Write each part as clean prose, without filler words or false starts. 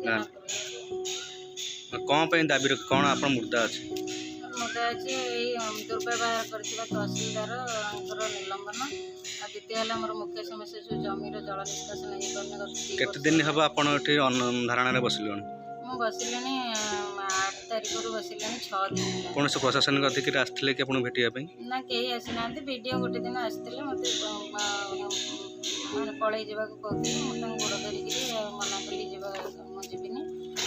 ନା। କ'ଣ ପାଇଁ ଦାବି ରଖ, କ'ଣ ଆପଣ ମୁଦ୍ଦା ଅଛି? ମୁଦ୍ଦା ଅଛି ଏଇ ଦୁର୍ବ୍ୟବହାର କରିଥିବା ତହସିଲଦାରଙ୍କର ନିଲମ୍ବନ, ଆଉ ଦ୍ୱିତୀୟ ହେଲା ମୋର ମୁଖ୍ୟ ସମସ୍ୟା ଯେଉଁ ଜମିର ଜଳ ନିଷ୍କାସନ ହେଇପାରୁନି ଗତ 2 କେତେ ବର୍ଷ ଦିନ ହେଲା। ହେବ ଆପଣ ଏଠି ଧାରଣାରେ ବସିଲେଣି? ମୁଁ ବସିଲିଣି 8 ତାରିଖରୁ ବସିଲିଣି, 6 ଦିନ ହେଲାଣି। କୌଣସି ପ୍ରଶାସନିକ ଅଧିକାରୀ ଆସିଥିଲେ କି ଆପଣଙ୍କୁ ଭେଟିବା ପାଇଁ? ନା, କେହି ଆସିନାହାନ୍ତି। ବିଡ଼ିଓ ଗୋଟେ ଦିନ ଆସିଥିଲେ, ମୋତେ ମାନେ ପଳେଇ ଯିବାକୁ କହୁଥିଲେ। ମୁଁ ତାଙ୍କୁ ଗୋଡ଼ ଧରିକିରି ମନା କଲି, ଯିବା ମୁଁ ଯିବିନି।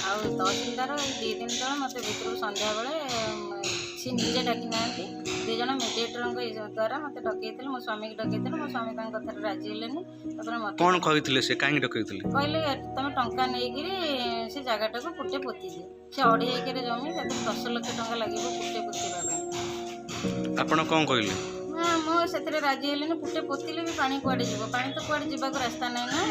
ଆଉ ତହସିଲଦାର ଏଇ 2 ଦିନ ତଳେ ମୋତେ ଭିତରକୁ ସନ୍ଧ୍ୟାବେଳେ, ସେ ନିଜେ ଡାକି ନାହାନ୍ତି, 2 ଜଣ ମିଡ଼ିଏଟରଙ୍କ ଦ୍ୱାରା ମୋତେ ଡକେଇଥିଲେ, ମୋ ସ୍ୱାମୀକି ଡକେଇଥିଲେ। ମୋ ସ୍ୱାମୀ ତାଙ୍କ କଥାରେ ରାଜି ହେଲେନି। ତାପରେ ମୋତେ କ'ଣ କହିଥିଲେ ସେ, କାହିଁକି ଡକେଇଥିଲେ? କହିଲେ ତମେ ଟଙ୍କା ନେଇକିରି ସେ ଜାଗାଟାକୁ ପୁଟେ ପୋତିଦିଅ। ସେ 2.5 ଏକର ଜମି, ସେଥିରେ 10 ଲକ୍ଷ ଟଙ୍କା ଲାଗିବ ପୁଟେ ପୋତିବା ପାଇଁ। ଆପଣ କ'ଣ କହିଲେ? ନା, ମୁଁ ସେଥିରେ ରାଜି ହେଲିନି। ପୁଟେ ପୋତିଲେ ବି ପାଣି କୁଆଡ଼େ ଯିବ? ପାଣି ତ କୁଆଡ଼େ ଯିବାକୁ ରାସ୍ତା ନାହିଁ ନା।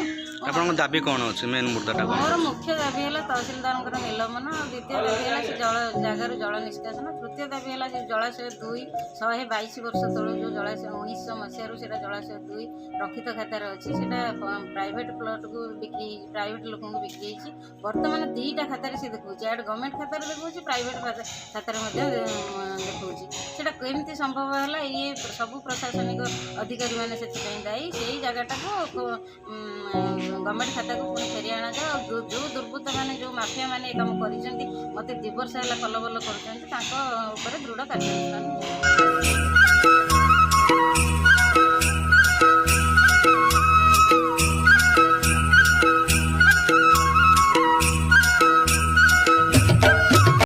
ଆପଣଙ୍କ ଦାବି କ'ଣ ଅଛି, ମେନ୍ ମୁଦ୍ଦାଟା କ'ଣ? ମୋର ମୁଖ୍ୟ ଦାବି ହେଲା ତହସିଲଦାରଙ୍କର ନିଲମ୍ବନ, ଆଉ ଦ୍ୱିତୀୟ ଦାବି ହେଲା ସେ ଜଳ ଜାଗାରୁ ଜଳ ନିଷ୍କାସନ, ତୃତୀୟ ଦାବି ହେଲା ଯେ ଜଳାଶୟ 2 122 ବର୍ଷ ତଳୁ ଯେଉଁ ଜଳାଶୟ 1900 ମସିହାରୁ ସେଇଟା ଜଳାଶୟ 2 ରଖିତ ଖାତାରେ ଅଛି, ସେଇଟା ପ୍ରାଇଭେଟ୍ ପ୍ଲଟ୍କୁ ବିକ୍ରି, ପ୍ରାଇଭେଟ୍ ଲୋକଙ୍କୁ ବିକ୍ରି ହେଇଛି। ବର୍ତ୍ତମାନ 2ଟା ଖାତାରେ ସେ ଦେଖାଉଛି, ଆଡ଼େ ଗଭର୍ଣ୍ଣମେଣ୍ଟ ଖାତାରେ ଦେଖାଉଛି, ପ୍ରାଇଭେଟ୍ ଖାତାରେ ମଧ୍ୟ ଦେଖାଉଛି। ସେଇଟା କେମିତି ସମ୍ଭବ ହେଲା? ଇଏ ସବୁ ପ୍ରଶାସନିକ ଅଧିକାରୀମାନେ ସେଥିପାଇଁ ଦାୟୀ। ସେଇ ଜାଗାଟାକୁ ଗଭର୍ଣ୍ଣମେଣ୍ଟ ଖାତାକୁ ପୁଣି ଫେରି ଅଣାଯାଉ। ଆଉ ଯେଉଁ ଦୁର୍ବୃତ୍ତମାନେ, ଯେଉଁ ମାଫିଆମାନେ ଏ କାମ କରିଛନ୍ତି, ମୋତେ 2 ବର୍ଷ ହେଲା କଲବଲ କରୁଛନ୍ତି, ତାଙ୍କ ଉପରେ ଦୃଢ଼ କାର୍ଯ୍ୟାନୁଷ୍ଠାନ।